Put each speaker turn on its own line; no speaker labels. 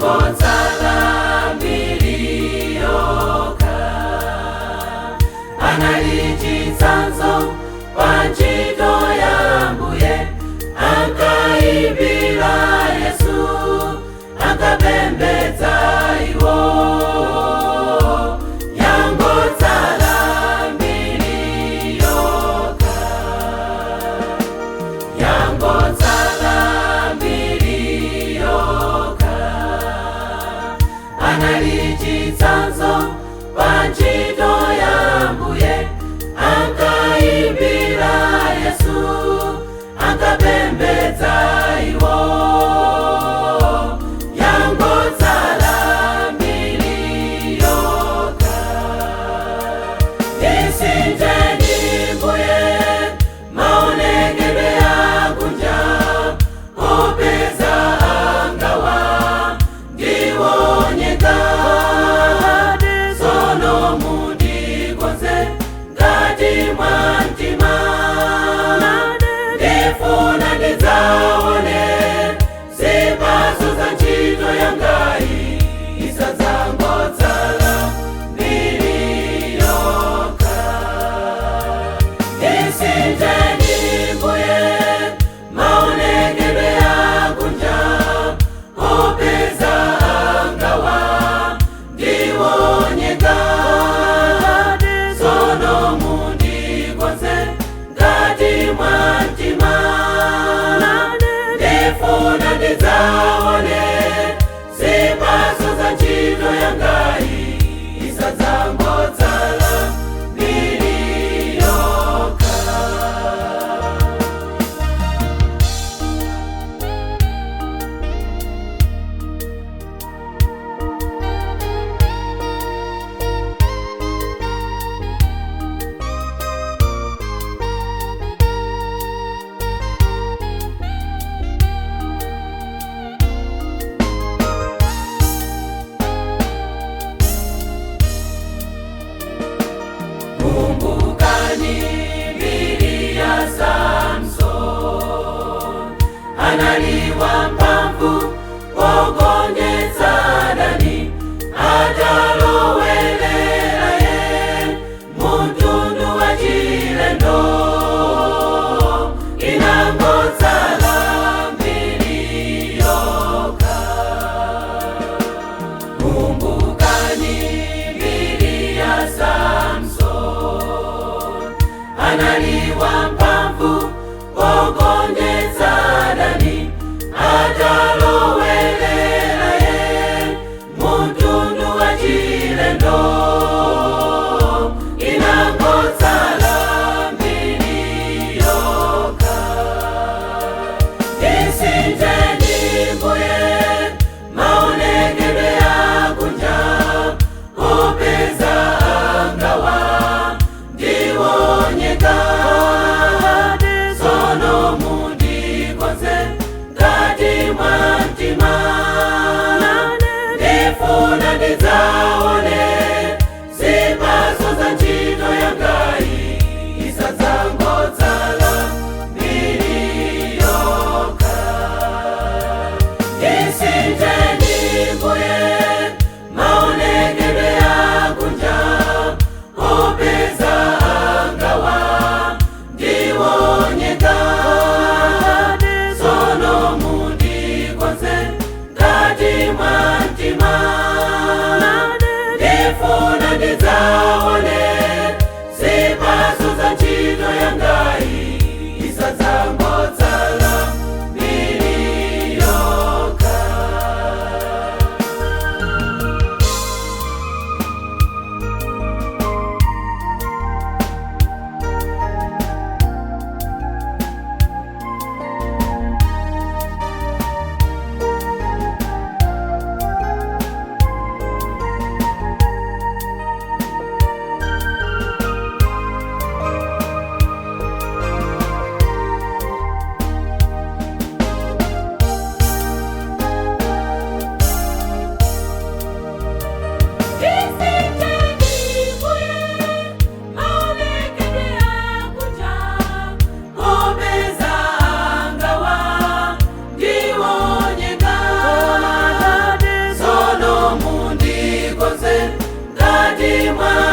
Yangotsala mbiri yokha, anali chitsanzo pa ntchito ya Mbuye, ankayimbira Yesu, ankapembedza iwo. Yangotsala mbiri yokha, yangotsala mbiri yokha, anali chitsanzo pa ntchito ya Mbuye, ankayimbira Yesu, ankapembedza iwo. Yangotsala mbiri yokha. Ndisintheni Mbuye maonekedwe akunja, popeza angawa ndiwonyeka. Tsono mundikonze ngati mwa mtima, ndifuna ndidzaone zipatso za ntchito yangayi, isadzangotsala mbiri yokha. Ndisintheni Mbuye maonekedwe akunja, popeza angawa ndiwonyeka. Tsono mundikonze ngati mwa mtima, ndifuna ndidzaone zipatso za ntchito yangayi, isadzangotsala mbiri yokha. Kumbukani mbiri ya Samson, anali wamphamvu pogonjetsa adani, atalowelera ye mtundu wa chilendo, inangotsala mbiri yokha. Kumbukani mbiri ya Samson, anali wamphamvu pogonjetsa adani, atalowelera ye mtundu wa chilendo, inangotsala mbiri yokha. Ndisintheni Mbuye maonekedwe akunja, popeza angawa ndiwonyeka. Tsono mundikonze ngati mwa mtima, ndifuna ndidzaone zipatso za ntchito yangayi, isadzangotsala mbiri yokha. Ndisintheni Mbuye maonekedwe akunja, popeza angawa ndiwonyeka. Tsono mundikonze ngati mwa mtima, ndifuna ndidzaone zipatso za ntchito yangayi, isadzangotsala mbiri yokha. Mkati mwa